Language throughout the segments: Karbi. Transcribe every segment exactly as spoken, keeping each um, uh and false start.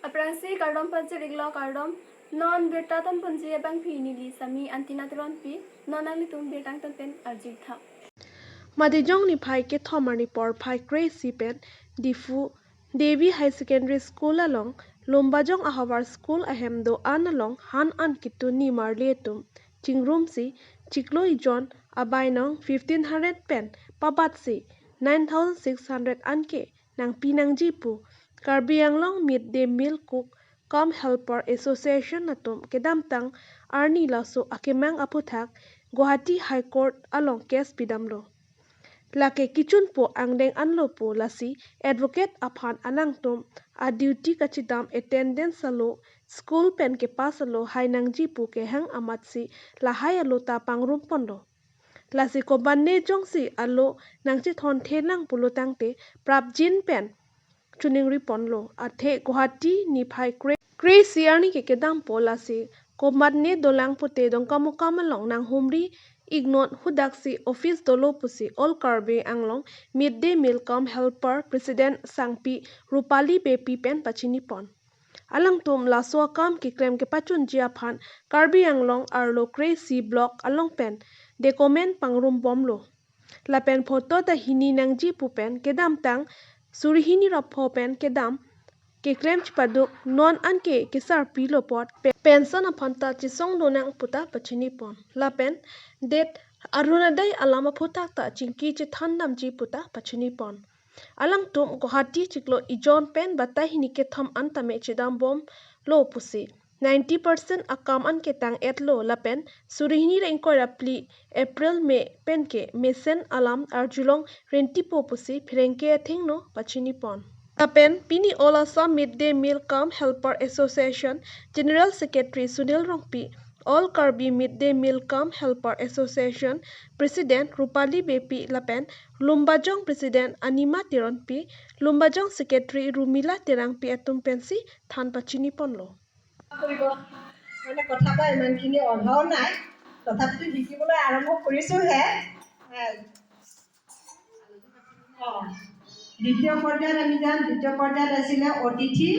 Aphrangsi kardom pajir-iklo, kardom. Non birta tonponji abangpi neli Sami Antina Teronpi, non nanglitum birta angton pen arju-ik tha. Madijong niphai kethom arni porphai kre-isi pen Diphu Devi Higher Secondary School along Lumbajong ahavar school ahem do-an along han an kitun nimarli atum chingrumsi chiklo ijon abainong fifteen hundred pen pabatsi nine thousand six hundred anke nangpi nangji pu Karbi Anglong Mid Day Meal Cook cum Helper Association atum kedamtang arni laso akemang aphuthak Guwahati High Court along case pidamlo. Lake kechunpo angdeng anlo pu lasi advocate aphan alangtum a duty kachedam attendance alo school pen kepass alo hai nangji pu kehang amatsi lahai alo ta pangrum ponlo. Lasi komatne jongsi alo nangchethon thelang pulo tangte prapjin pen choningri ponlo. Athe Guwahati niphai kre, kre-isi arni ke kedampo lasi komatne dolang pute Dongkamukam along nanghumri-iknon, hudaksi office dolo pusi All Karbi Anglong Mid Day Meal cum Helper President Sangpi Rupali Beypi pen pachini pon. Alangtum laso akam keklem kepachunji aphan Karbi Anglong arlo kre-isi block along pen document pangrum bomlo. Lapen photo ta hini nangji pu pen kedamtang suri hini ra pho pen kedam keklem chepaduk, non anke kesarpilo apot pe-, pension aphan ta chesong lonang puta pachini pon. Lapen det Arunodoi alam aphuthak ta chingki chethan damji puta pachini pon. Alangtum Guwahati chiklo ijon pen batai hini kethom an tame chedam bomlo pusi ninety percent akam an ketang-etlo lapen suri hini ra ingkoi ra phli April me penke mesen alam arjulong rentipo pusi pherangke athengno pachini pon. Lapen pini All Assam Mid Day Meal cum Helper Association General Secretary Sunil Rongpi, All Karbi Mid Day Meal cum Helper Association President Rupali Beypi lapen Lumbajong President Anima Teronpi, Lumbajong Secretary Rumila Terangpi atum pensi than pachini ponlo. কৰিব। মানে কথা কোৱা ইমানখিনি অভাও নাই, তথাপিতো শিকিবলৈ আৰম্ভ কৰিছোঁহে। অ, দ্বিতীয় পৰ্যায়ত আমি যাম। দ্বিতীয় পৰ্যায়ত আছিলে অতিথি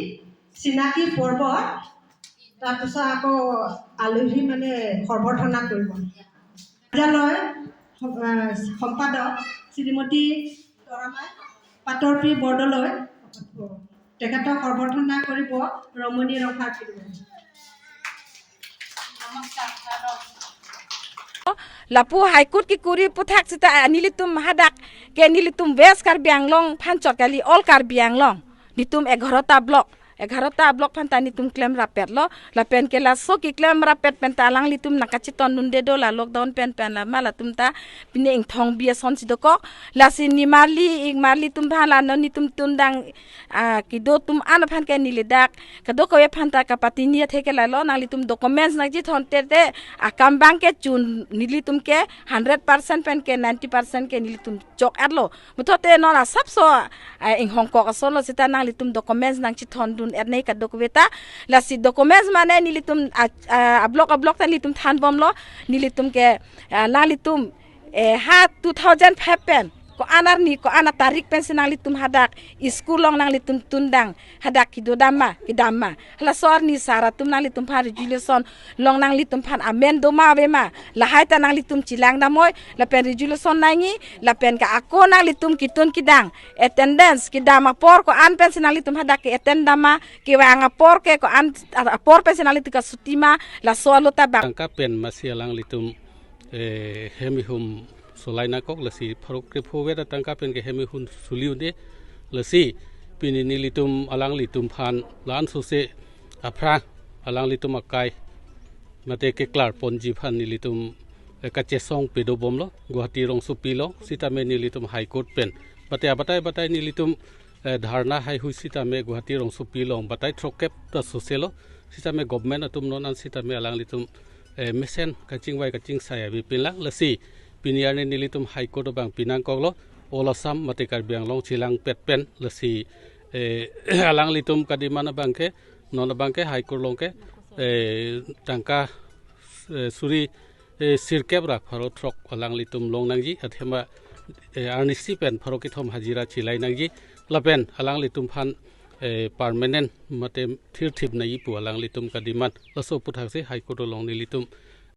চিনাকি পৰ্ব, তাৰপিছত আকৌ আলহী মানে সম্বৰ্ধনা কৰিব। কাৰ্যালয় সম-, আহ, সম্পাদক শ্ৰীমতী তৰামাই পাতৰপি বৰদলৈ, তেখেতক সম্বৰ্ধনা কৰিব ৰমণী ৰভাৰ টিমে। Lapu High Court kekuri aphuthak seta nelitum hadak ke nelitum West Karbi Anglong aphan chot kali, All Karbi Anglong. Netum egarota block, egarota block aphan ta netum klem rapetlo. Lapen ke laso keklem rapet pen ta alanglitum nangkachetondunde do, la lockdown pen pen la ma latum ta pine ingthong bi asonsi dokok. Lasi nimarli ingmarli atum aphan la non netum tundang, ah, kedo atum an aphan ke neli dak kadokave aphan ta kapatini athe ke lalo, nanglitum documents nangchethon tete akam abang ke chun nelitum ke hundred percent pen ke ninety percent ke nelitum chok-etlo. Muthote non asapso, ah, inghongkok asonlo seta nanglitum documents nangchethondun-et nai kadokave ta. Lasi documents mane nelitum a, a, a block a block ta nelitum than bomlo. Nelitum ke, ah, nanglitum, eh, ha two thousand five pen ko-an arni ko-an atarik pensi nanglitum hadak school along nanglitum tundang, hadak kedo dam ma, kedam ma. Halaso arni sar atum nanglitum aphan resolution along nanglitum aphan amen do ma ave ma, lahai ta nanglitum chelang damnoi. Lapen resolution nangji, lapen ke ako nanglitum ketun kedang, attendance kedam apor ko-an pensi nanglitum hadak ke-attend dam ma, kevang apor ke ko-an apor pensi nanglitum kasuti ma, laso alo ta bang. Tangka pen masi alanglitum, eh, hem ihum solai nangkok, lasi pharo krepho vet atangka pen ke hem ihum suli un-e. Lasi pini nelitum alanglitum aphan la-an sose aphrang alanglitum akai mate keklar ponji aphan nelitum, eh, kachesong pado bomlo Guwahati rongsopi along, sitame nelitum High Court pen mate abatai batai nelitum, eh, dharna haihui sitame Guwahati rongsopi along batai throkkep ta soselo, sitame government atum non an sitame alanglitum, eh, mesen kachingvai kachingsai ave pinlang. Lasi pini arni nelitum High Court abang pi nangkoklo, All Assam mate Karbi Anglong chelangpet pen. Lasi, eh, alanglitum kadiman abang ke, non abang ke High Court along ke, eh, tangka, eh, suri, eh, sirkep ra pharo throk alanglitum long nangji, athema, eh, arnisi pen pharo kethom hajira chelai nangji, lapen alanglitum aphan eh, permanent mate thirthip nangji pu alanglitum kademand. Laso aputhaksi High Court along nelitum